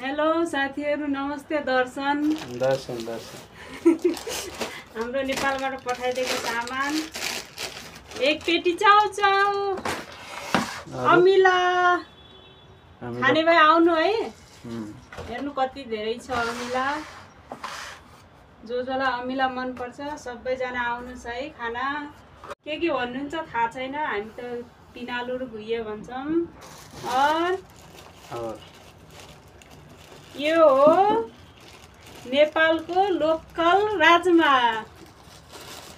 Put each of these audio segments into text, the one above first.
Hello साथीहरु, नमस्ते। दर्शन हाम्रो नेपालबाट पठाइदिएको सामान एक पेटी चाउचाउ अमिला खाने भए आउनु है। हेर्नु कति धेरै छ अमिला। जसलाई अमिला मन पर्छ सबैजना आउनुस् है खाना। के भन्नुहुन्छ थाहा छैन, हामी त पिनालु र भुइया भन्छौं। और यो हो नेपालको लोकल राजमा।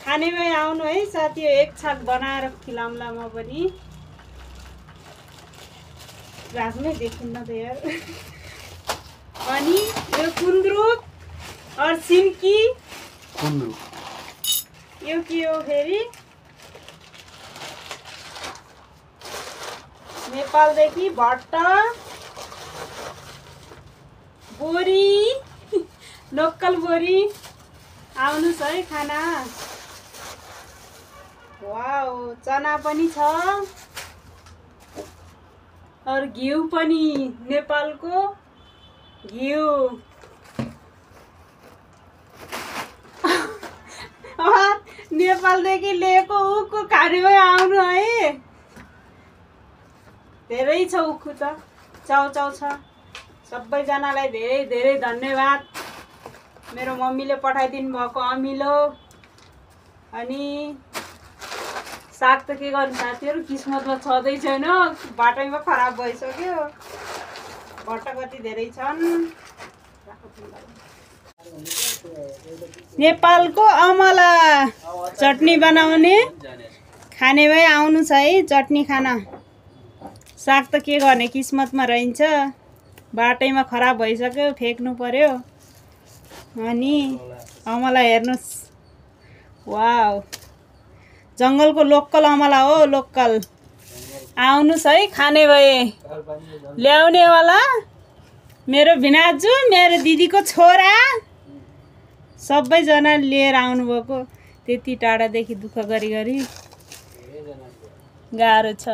खाने भए आउनु है साथी, एक छाक बनाएर खिलाउँला म पनि। राजमै देखिन्न त यार। अनि यो गुन्द्रुक और सिन्की। यो के हो फेरि? नेपालदेखि भट्ट बोरी, लोकल बोरी। आउनुस् है खाना। वाउ, चना पनि छ और घिउ पनि, नेपालको घिउ। नेपालदेखि ल्याएको उखु खाने भए आउनु है। धेरै छ उखु त, चाउचाउ छ। सबैजनालाई धेरै धेरै धन्यवाद। मेरो मम्मीले पठाइदिनु भएको अमिलो। अनि साग त के गर्नु साथीहरु, किस्मतमा छँदै छैन, बाटैमा खराब भइसक्यो। भट्ट कति धेरै छन्। नेपालको अमला चटनी बनाउने। खाने भए आउनुस् है चटनी खाना। साग त के गर्ने, किस्मतमा रहन्छ, बाटैमा खराब भइसक्यो, फ्याक्नु पर्यो। अनि अमला हेर्नुस्, वाउ, जङ्गलको लोकल अमला हो, लोकल। आउनुस् है खाने भए। ल्याउने वाला मेरो भिनाजु, मेरो दिदीको छोरा, सबैजना लिएर आउनुभएको। त्यति टाढादेखि दुःख गरी गरी गाह्रो छ।